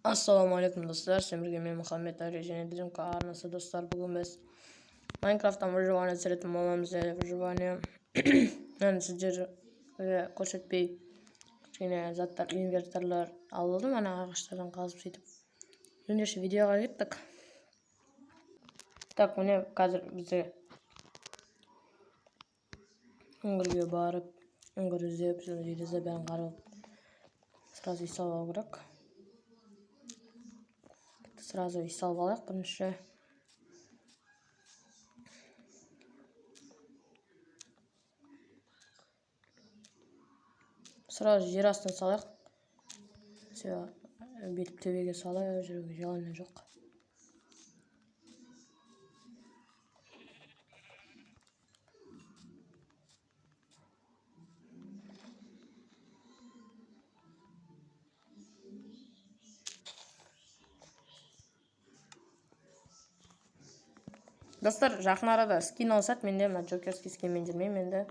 Ассалаумағалейкум, достар! Сіздермен бірге мен, Мұхаммед Әли, және Дримка арнасы. Достар, бүгін біз Майнкрафттан выживание түсіретін боламыз. Выживание мен сіздерге көрсетпей, кішкене заттар, инвентарлар алып алдым ана ағаштардан қазып. Сөйтіп, ендеше видеоға кеттік. Так, міне, қазір бізде үңгірге барып, үңгір іздеп, железо бәрін қарап, сразу үй салып алу керек. Сразу үй салып алайық бірінші. Сразу жер астына салайық. Все, бүйтіп төбеге салып жүруге желание жоқ. Достар, жақын арада скин алсақ, менде мына джокерский скинмен жүрмеймін енді.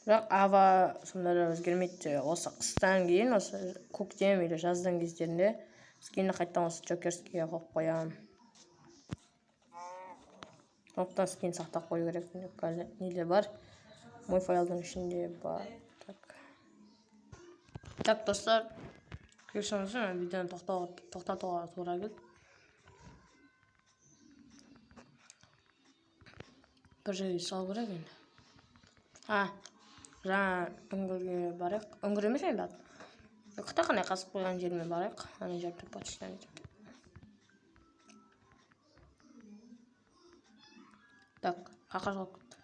Бірақ ава сонда да өзгермейді. Осы қыстан кейін, осы көктем или жаздың кездерінде скинді қайтадан осы джокерскийге қойып қоямын. Сондықтан скин сақтап қою керек. Қазір неде бар? Мой файлдың ішінде бар. Так, так, достар, кешіріңіздер, мен видеоны тоқтатуға тура келді. Бір жерге салу керек енді. А, жаңа үңгірге барайық. Үңгір емес енді, қандай қазып қойған жеріме барайық. Ана жерде почта. Так, қаққа жоғалып кетті?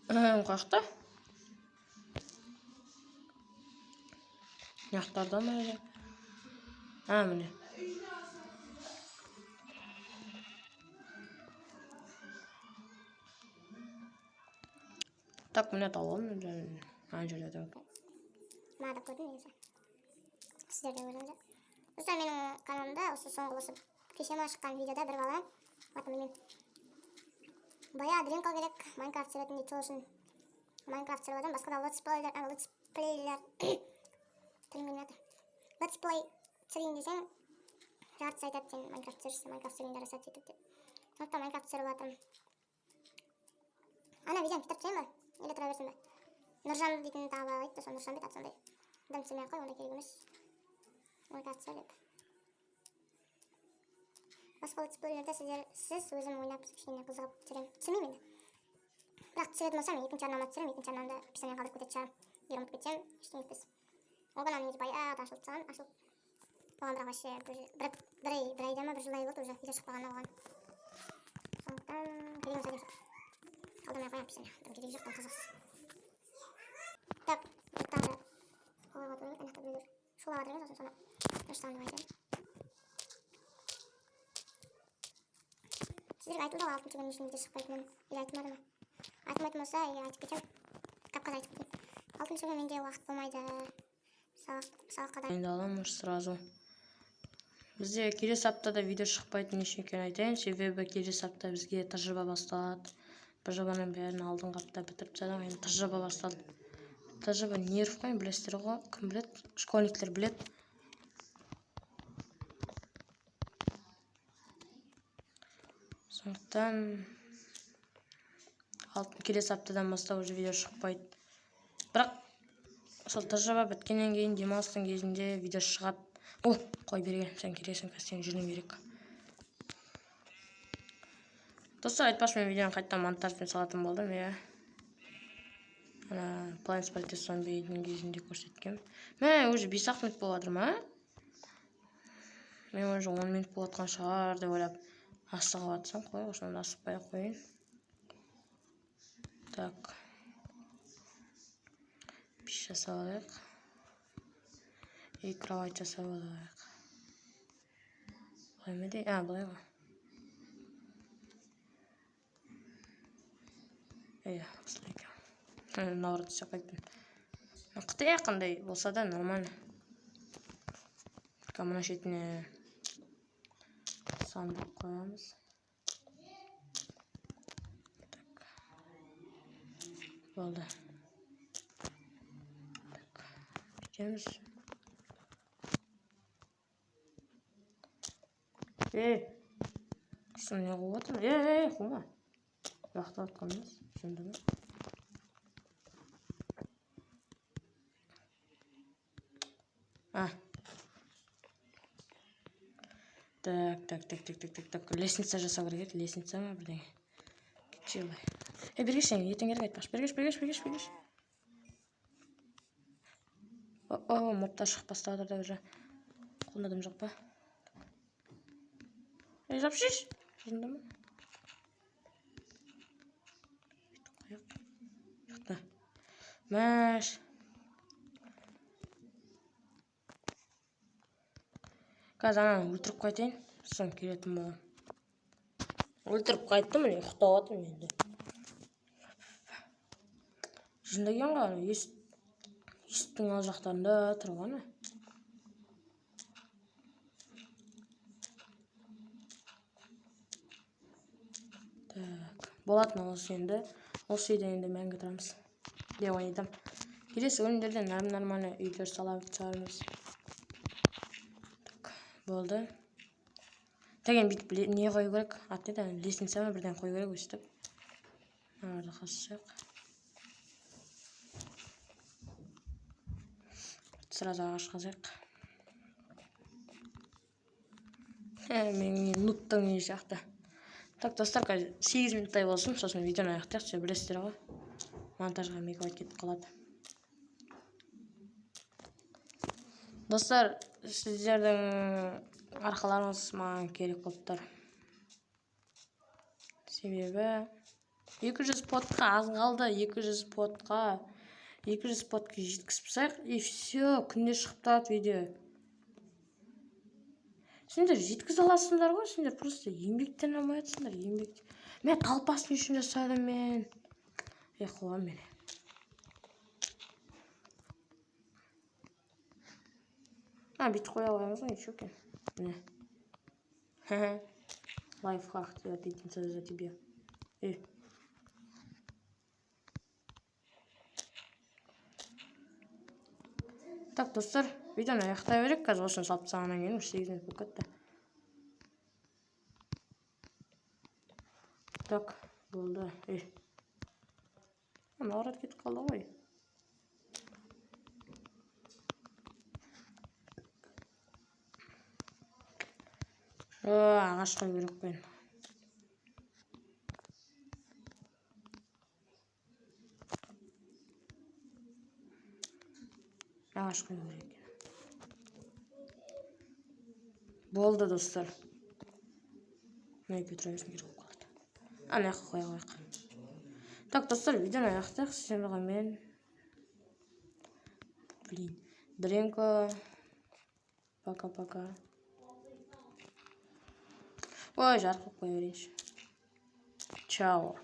Қаяқта? Мына ма әлі? А, міне. Так, міне, тауып алдым. Ана жерде тұр. Маған да көрдім негізі. Сіздер де көрдіңіздер. Достар, менің каналымда осы соңғы, осы кеше ма шыққан видеода бір бала, атын білмеймін. Баяғы дринка керек, Майнкрафт түсіретін дейді, сол үшін Майнкрафт түсіріп жатырмын. Басқа да летсплейлер, тілім келмей жатыр. Летсплей түсірейін десең, жартысы айтады: «Сен Майнкрафт түсірші, Майнкрафт түсірген жарасады», сөйтіп деп. Сондықтан Майнкрафт түсіріп жатырмын. Ана видеоны кетіріп тастайын ба или тұра берсін бе? Нұржан дейтін тағы бала айтты, сол Нұржан ба еді аты, сондай. Дым түсірмей ақ қой, ондай керек емес. Майнкрафт түсір деп. Басқа летсплейлерде сіздер сіз өзім ойнап, кішкене қызығып түсіремін. Түсірмеймін енді. Бірақ түсіретін болсам, мен екінші арнама түсіремін, екінші арнамда описание қалдырып кететін шығармын. Егер ұмытып кетсем, ештеңе етпес. Ол канал негізі баяғыда ашылып тастаған, ашылып оған, бірақ вообще бір айда ма, бір жылдай болды уже видео шықпағанына оған. Сондықтан керек емес деп қалдырмай ақ қояйын описание. Дым керегі жоқ, дым қызықсыз. Так, тағы да қойып жатыр, ана жақта біреулер шулап жатыр екен, сосын соны дұрыстаған деп айтайын. Сіздерге айтылды ғой алтыншы күні үшін видео шықпайтынын, или айтылмады ма? Айтылмайтын болса, егер айтып кетемін, тап қазір айтып кетейін. Алтыншы күні менде уақыт болмайды. Сабаққа да Дайындаламын сразу. Бізде келесі аптада видео шықпайтын не үшін екенін айтайын. Себебі келесі апта бізге ТЖБ басталады. ТЖБ-ның бәрін алдыңғы апта бітіріп тастадық, енді ТЖБ басталды. ТЖБ нерв қой, білесіздер ғой, кім біледі, школьниктер біледі. Сондықтан келесі аптадан бастап уже видео шықпайды. Бірақ сол ТЖБ біткеннен кейін, демалыстың кезінде видео шығады. О, қой берген, сен керексің, қазір сенің жүруің керек. Достар, айтпақшы, мен видеоны қайтадан монтажбен салатын болдым, иә. Ана Plants vs Zombies-дің кезінде көрсеткем. Мә, уже 5-ақ минут болып жатыр ма? Мен уже 10 минут болып жатқан шығар деп ойлап асығып жатсам, қой, осыны асықпай ақ қояйын. Так. Пеш жасап алайық. И кровать жасап алайық. Былай ма де? А, былай ғой. Иә, осылай екен. Наоборот істеп қойыппын. Қытай қандай болса да нормально. Мына шетіне сандық қоямыз. Так. Болды. Так, бүйтеміз. Ей, сен не қуып отырсың? Ей, ей, қума. Лақтырып жатқан емес, жынды ма? А. Так, так, так, так, так, так, так. Лестница жасау керек еді, лестница ма бірдеңе. Кетші былай. Ей, бергеш сен, ертең керек айтпақшы. Бергеш, бергеш, бергеш, бергеш. О, моптар шығып бастады да уже. Қолында дым жоқ па? Ей, жапшиш. Жынды ма? Бүйтіп қояйық. Шықты. Мәш. Қазір ананы өлтіріп қайтайын, сосын келетін боламын. Өлтіріп қайттым, міне ұйықтап жатырмын енді. Жынды екен ғой, ана есіктің ал жақтарында тұр ғой ана. Так, болатын осы енді. Осы үйде енді мәңгі тұрамыз деп ойлаймын. Келесі бөлімдерде нормальный үйлер салып шығармыз. Так, болды. Так, енді бүйтіп не қою керек? Аты не еді? Лестница ма бірден қою керек өстіп. Мыналарды қазсақ. Сразу ағаш қазайық. Менің нуптың не сияқты. Так, достар, қазір 8 минуттай болсын, сосын видеоны аяқтайық, сіздер білесіздер ғой. Монтажға мегабайт кетіп қалады. Достар, сіздердің арқаларыңыз маған керек болып тұр. Себебі 200 потқа аз қалды, 200 потқа, 200 потқа жеткізіп тастайық, и все, күнде шығып тұрады видео. Сендер жеткізе аласыңдар ғой, сендер просто еңбектене алмай жатсыңдар, еңбек. Мен талпасын үшін жасадым мен. Ей, қуам мені. А, бүйтіп қоя қоямыз ғой, ничего екен. Міне. Лайфхак ответница за тебя. Эй. Так, достар, видеоны аяқтай берейік. Қазір осыны салып тастағаннан кейін уже 8 минут болып кетті. Так, болды. Эй. Мына кетіп қалды ғой. Ағаш қою керек қой. Ағаш қою керек екен. Болды, достар. Мына екеуі тұра берсін, керек болып қалады. Ана жаққа қоя қояйық. Так, достар, видеоны аяқтайық. Сіздермен мен, блин, Дренко. Пока-пока. Ой, жарқ қойып қоя берейінші. Чао.